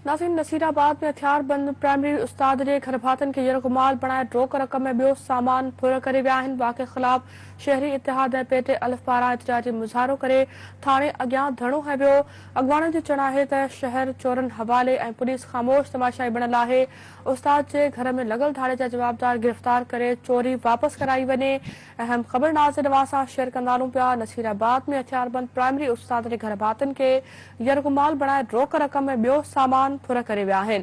ناظرين نصيرآباد ۾ هٿياربند پرائمري استاد جي گهرڀاتين کي يرغمال بڻائي روڪ رقم ۽ ٻيو سامان ڦر ڪري ويا آهن واقعي خلاف شهري اتحاد ۽ پي ٽي الف پاران احتجاجي مظاهرو ڪري ٿاڻي اڳيان ڌرڻو هنيو ويو اڳواڻن جو چوڻ آهي ته شهر چورن حوالي ۽ پوليس خاموش تماشائي بڻيل آهي استاد جي گهر ۾ لڳل ڌاڙي جا جوابدار گرفتار ڪري چوري واپس ڪرائي وڃي اهم خبر ناظرين اوهان سان شيئر ڪندا هلون پيا نصيرآباد ۾ هٿياربند پرائمري استاد جي گهر ڀاتين کي يرغمال بڻائي روڪ رقم ۽ ٻيو سامان ڦر ڪري ويا آهن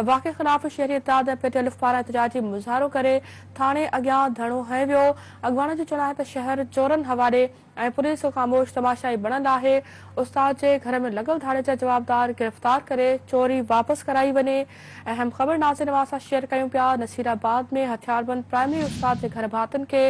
واقعي خلاف شهري اتحاد ۽ پي ٽي الف پاران احتجاجي مظاهرو ڪري ٿاڻي اڳيان ڌرڻو هنيو ويو اڳواڻن جو چوڻ آهي ته شهر چورن حوالي ۽ پوليس خاموش تماشائي بڻيل آهي، استاد جي گهر ۾ لڳل ڌاڙي جا جوابدار گرفتار ڪري چوري واپس ڪرائي وڃي، اهم خبر ناظرين اوهان سان شيئر ڪيون پيا، نصيرآباد ۾ هٿياربند پرائمري استاد جي گهر ڀاتين کي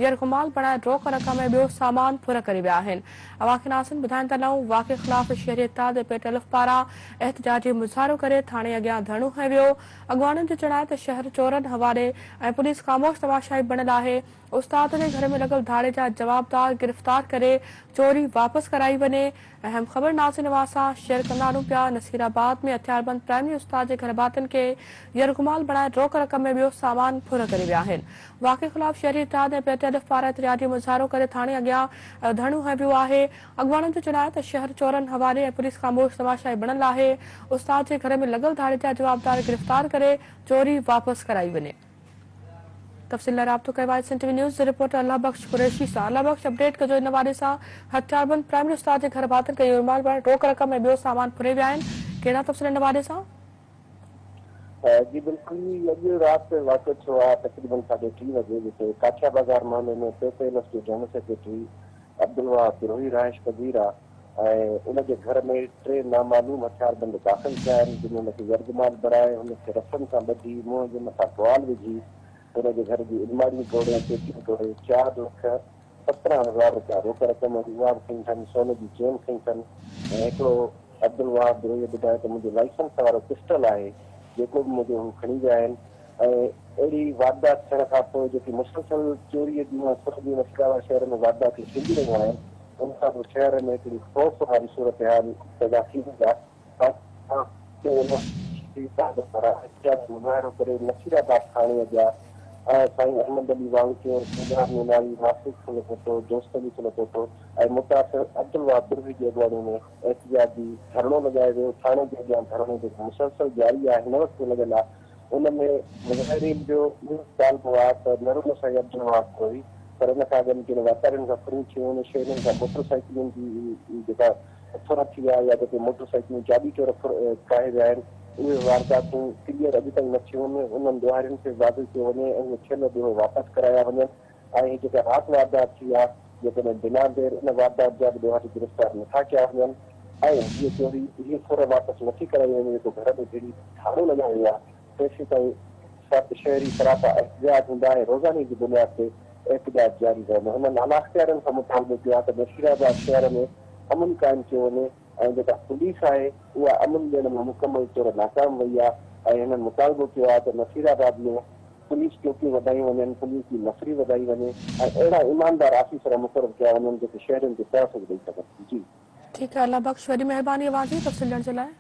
يرغمال بڻائي روڪ رقم ۽ ٻيو سامان ڦر ڪري ويا آهن، اوهان کي ناظرين ٻڌائيندا هلون واقعي خلاف شهري اتحاد ۽ پي ٽي الف پاران احتجاجي مظاهرو ڪري ٿاڻي اڳيان ڌرڻو هنيو ويو، اڳواڻن جو چوڻ آهي ته شهر چورن حوالي ۽ پوليس خاموش تماشائي بڻيل آهي، استاد جي گهر ۾ لڳل ڌاڙي جا جوابدار گرفتار ڪري چوري واپس ڪرائي وڃي، اهم خبر ناظرين اوهان سان شيئر ڪندا هلون پيا، نصيرآباد ۾ هٿياربند پرائمري استاد جي گهرڀاتين کي يرغمال بڻائي روڪ رقم ۾ ٻيو سامان ڦر ڪري ويا آهن، واقعي خلاف شهري اتحاد ۽ پي ٽي الف پاران احتجاجي مظاهرو ڪري ٿاڻي اڳيان ڌرڻو هنيو ويو آهي، اڳواڻن جو چوڻ آهي ته شهر چورن حوالي ۽ پوليس خاموش تماشائي بڻيل آهي، استاد جي گهر ۾ لڳل ڌاڙي جا جوابدار گرفتار ڪري چوري واپس ڪرائي وڃي. تفصيل لاء رابطو ڪيو آهي سنڌ ٽي وي نيوز جي رپورٽر الله بخش قريشي سان الله بخش اپڊيٽ ڪجو ان حوالي سان هٿياربند پرائمري استاد جي گهر ڀاتين کي يرغمال بڻائي روڪ رقم ۽ ٻيو سامان ڦري ويا آهن ڪهڙا تفصيل ان حوالي سان. جي بلڪل هي اڄ رات واقعو ٿيو آهي تقريبن ساڍي ٽي وڳي جتي ڪاٺيا بازار محلي ۾ پي پي ايل ايف جو جنرل سيڪريٽري عبدالوهاب بروهي رهائش پذير آهي ۽ ان جي گهر ۾ ٽي نامعلوم هٿياربند داخل ٿيا آهن، جن هن کي يرغمال بڻائي، هن کي رسن سان ٻڌي، منهن جي مٿان ٽوال وجهي، هن جي گهر جون الماڙيون ٽوڙي، پيتيون ٽوڙي، 4,17,000 رپيا روڪ رقم هئي، اها به کنئي اٿن، سون جي چين کنئي اٿن ۽ هڪڙو عبدالوهاب بروهيء ٻڌايو ته منهنجو لائسنس وارو پسٽل آهي، جيڪو به منهنجو هو کڻي ويا آهن ۽ اهڙي واردات ٿيڻ کان پوء جيڪي مسلسل چوريء جون ۽ ڦر جون نصيرآباد شهر ۾ وارداتون ٿينديون رهيون آهن، ان کان پوء شهر ۾ هڪڙي خوف واري صورتحال پيدا ٿي وئي آهي. پاڪستان احتجاجي مظاهرو ڪري نصيرآباد ٿاڻي اڳيان سائين احمد علي وانگچور، سردار نوناري، معصوم ڦلپوٽو، دوست علي ڦلپوٽو ۽ متاثر عبدالوهاب بروهي جي اڳواڻي ۾ احتجاجي ڌرڻو لڳايو ويو. ٿاڻي جي اڳيان ڌرڻو جيڪو مسلسل جاري آهي هن وقت به لڳل آهي. ان ۾ مظاهرين جو اهو مطالبو آهي ته نه رڳو سائين عبدالوهاب ڪوهي پر ان کان اڳ جن واپارين کان ڦريون ٿيون انهن شهرين کان موٽر سائيڪلن جي جيڪا ڦر ٿي آهي يا جيڪي موٽر سائيڪلون چاٻي چور ڦر ڪاهي ويا آهن اهي وارداتون ڪليئر اڄ تائين نه ٿيون آهن انهن ڏوهارين کي واضح ڪيو وڃي ۽ اهي ٿيل ڏوهه واپس ڪرايا وڃن ۽ هي جيڪا رات واردات ٿي آهي جيڪڏهن بنا دير ان واردات جا به ڏوهاري گرفتار نٿا ڪيا وڃن ۽ هيء چوري، هيء ڦر واپس نٿي ڪرائي وڃي جيڪو گهر ۾ گهڙي ڌاڙو لڳايو ويو آهي، تيسيتائين سڀ شهري سراپا احتجاج هوندا ۽ روزاني جي بنياد تي احتجاج جاري رهندو. هنن اعليٰ اختيارين کان مطالبو ڪيو آهي ته نصيرآباد شهر ۾ امن قائم ڪيو وڃي ۽ جيڪا پوليس آهي اها امن ڏيڻ ۾ مڪمل طور ناڪام وئي آهي ۽ هنن مطالبو ڪيو آهي ته نصيرآباد ۾ پوليس چوڪيون وڌايون وڃن، پوليس جي نفري وڌائي وڃي ۽ اهڙا ايماندار آفيسر مقرر ڪيا وڃن جيڪي شهرين کي تحفظ ڏئي سگهن. جي. ٺيڪ آهي الله بخش وڏي مهرباني اوهان جي تفصيل ڏيڻ جي لاء.